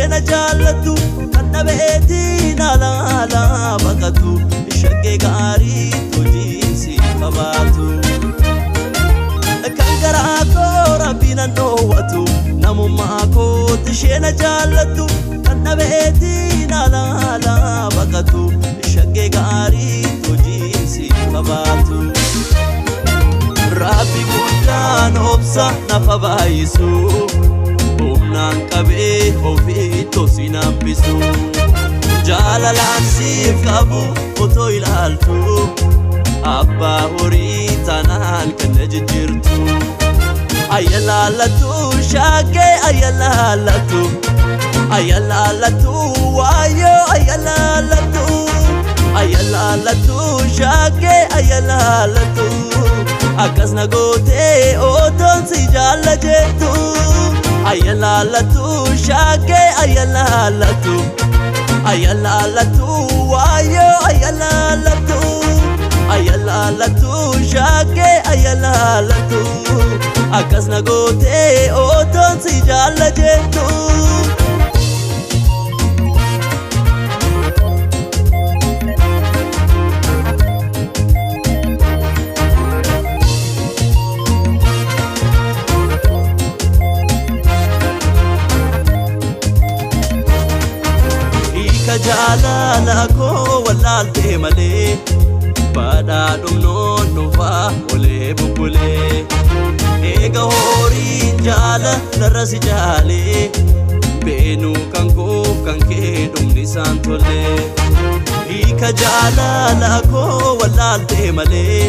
ishee na jaallattu kan dhabeetiin alaala baqatu shaggee gaarii hojiin si qabaatu. Kan garaa koo rabbiin nan dhoowwatu namummaa kootti ishee na jaallattu kan dhabeetiin alaala baqatu shaggee gaarii hojiin si qabaatu. Rabbi guddaan obsa nafa baay'isu humnaan qabee ofii tosi nambisu jaalalaan siif qabu otoo ilaaltu abbaa horii tanaan kan na jijjiirtu. Ayyalaallattu shaggee ayyalaallattu ayyalaallattu waayyoo ayyalaallattu ayyalaallattu shaggee ayyalaallattu akkas na gootee otoon si jaalla jettu. Ayyalaallattu shaggee ayyalaallattu ayyalaallattu waayyoo ayyalaallattu ayyalaallattu shaggee ayyalaallattu akkas na gootee otoon si jaalla jettu. Hiika jaalala koo wallaaltee malee badhaa dhumnoon dhufaa olee bubbulee eega horiin jaala narra si jaalee beenuu kan koof kan kee dhumni isaan tolee. Hiika jaalala koo wallaaltee malee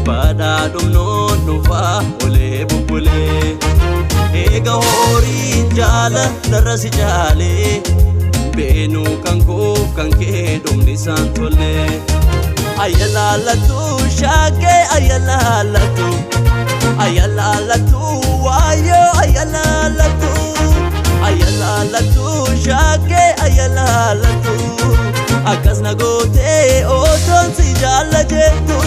badhaa dhumnoon dhufaa olee bubbulee eega horiin jaala narra si jaalee beenuu kan koof kan kee dhumni isaan tolee. Ayyalaallattu shaggee ayyalaallattu ayyalaallattu waayyoo ayyalaallattu ayyalaallattu shaggee ayyalaallattu akkas na gootee otoon si jaalla jettu.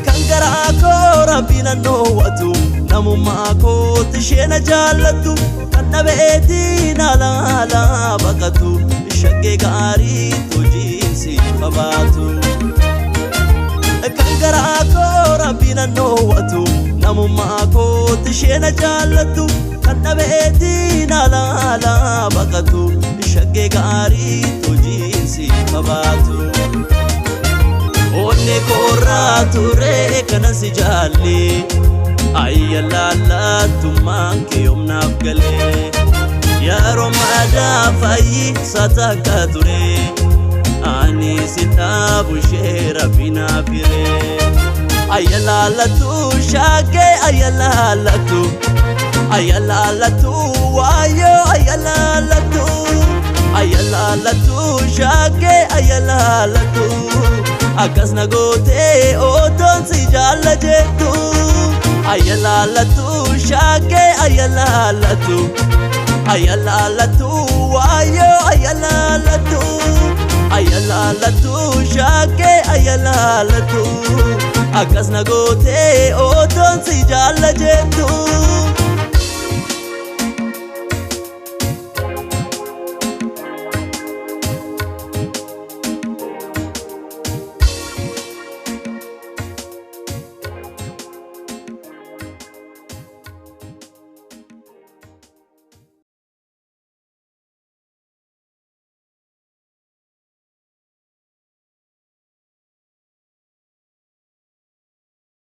Kan garaa koo rabbiin nan dhoowwatu namummaa kootti ishee na jaallattu kan dhabeetiin alaala baqatu shaggee gaarii hojiin si qabaatu. Kan garaa koo rabbiin nan dhoowwatu namummaa kootti ishee na jaallattu kan dhabeetiin alaala baqatu shaggee gaarii hojiin si qabaatu. Onnee koorraa ture kanan si jaalle ayyalaallattummaan kee yoomnaaf galee yeroo madaa fayyisaa takka ture ani si dhaabu ishee rabbi naaf hiree. Ayyalaallattu shaggee ayyalaallattu ayyalaallattu waayyoo ayyalaallattu ayyalaallattu shaggee ayyalaallattu akkas na gootee otoon si jaalla jettu. Ayyalaallattu shaggee ayyalaallattu ayyalaallattu waayyoo ayyalaallattu ayyalaallattu shaggee ayyalaallattu akkas na gootee otoon si jaalla